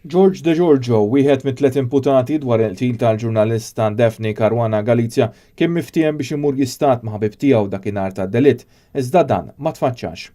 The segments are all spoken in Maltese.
George De Giorgio, wieħed mit-tlet imputati dwar il-qtil tal-ġurnalista Daphne Caruana Galizia, kien miftiehem biex imur jistad ma' ħabib tiegħu dakinhar tad-delitt, iżda dan ma tfaċċax.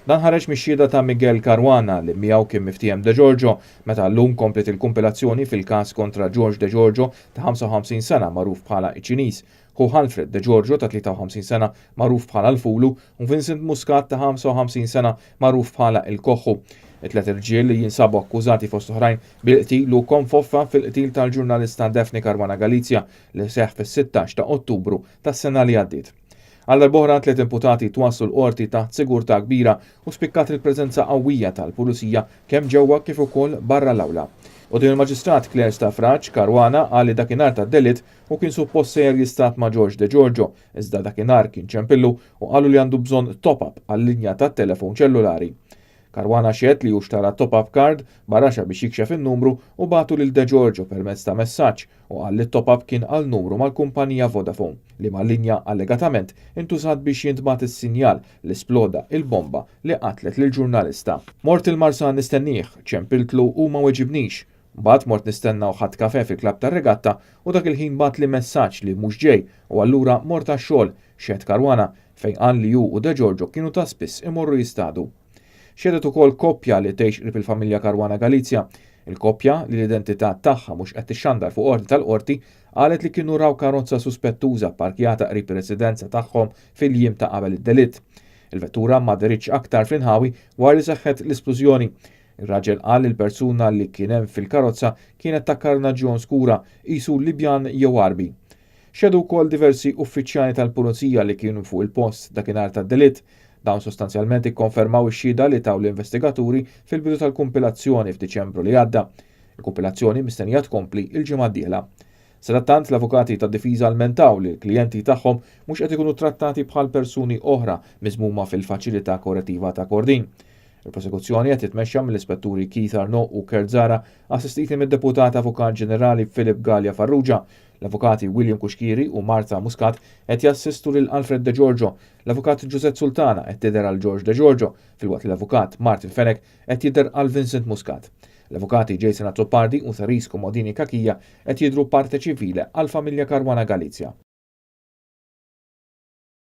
Dan ħareġ mix-xhieda ta' Miguel Caruana li miegħu kien miftiehem De Giorgio meta llum kompliet il-kumpilazzjoni fil-każ kontra George De Giorgio ta' 55 sena magħruf bħala iċ-Ċiniż, ħu Alfred De Giorgio ta' 53 sena magħruf bħala l-Fulu u Vincent Muscat ta' 55 sena magħruf bħala il-Koħħu. It-tlet irġiel li jinsabu akkużati fost oħrajn bil-qtil u konfoffa fil-qtil tal-ġurnalista Daphne Caruana Galizia li seħħ fis-16 ta' Ottubru tas-sena li għaddiet. Għal darb'oħra tliet imputati twasslu l-qorti taħt sigurtà kbira u spikkat il-preżenza qawwija tal-pulizija kemm ġewwa kif ukoll barra l-awla. Quddiem il-Maġistrat Claire Stafrace, Caruana qal li dakinhar tad-delitt hu kien suppost sejjer jistad ma' George De Giorgio, iżda dakinhar kien ċempillu u qalu li għandu bżonn top-up għal-linja tat-telefon ċellulari. Caruana xehed li hu xtara top-up card baraxa biex jikxef in-numru u bagħtu lil De Giorgio permezz ta' messaġġ u qal li t-top-up kien għal numru mal-kumpanija Vodafone, liema linja allegatament intużat biex jintbagħat is-sinjal li sploda il-bomba li qatlet lill-ġurnalista. Mort il-Marsa nistennieh, ċempiltlu u ma weġibnix. Mbagħad mort nistenna u ħadt kafè fil-klabb tar-regatta u dak il-ħin bagħatli messaġġ li mhux ġej u allura mort għax-xogħol, xehed Caruana fejn qal li hu u De Giorgio kienu ta' spiss imorru jistadu. Xehdet ukoll koppja li tgħix qrib il-familja Caruana Galizia. Il-koppja, li l-identità tagħha mhux qed tixxandar fuq ordni tal-qorti, qalet li kienu raw karozza suspettuża pparkjata qrib ir-residenza tagħhom fil-jiem ta' qabel id-delitt. Il-vettura ma deritx aktar fl-inħawi wara li seħħet l-isplużjoni. Ir-raġel qal li l-persuna li kien hemm fil-karozza kienet ta' karnaġjon skura, qisu Libjan jew Għarbi. Xehdu wkoll diversi uffiċjali tal-pulizija li kienu fuq il-post dakinhar tad-delitt. Dawn sostanzjalment ikkonfermaw ix-xhieda li taw l-investigaturi fil-bidu tal-kumpilazzjoni f'Diċembru li għadda. Il-kumpilazzjoni mistennija tkompli il-ġimgħa d-dieħla. Sadattant l-avukati tad-difiża lmentaw li l-klijenti tagħhom mhux qed ikunu trattati bħal persuni oħra miżmuma fil-faċilità korrettiva ta' Kordin. Il-prosekuzzjoni qed titmexxa mill-ispetturi Keith Arnaud u Kurt Zara, assistiti mid-deputat avukat ġenerali Philip Galea Farrugia. L-avukati William Cuschieri u Martha Muscat qed jassistu lil Alfred De Giorgio. L-avukat Giuseppe Sultana qed tidher għal George De Giorgio, filwaqt li l-avukat Martin Fenech qed jidher għal Vincent Muscat. L-avukati Jason Azzopardi u Therese Comodini Cachia qed jidhru parte ċivile għal familja Caruana Galizia.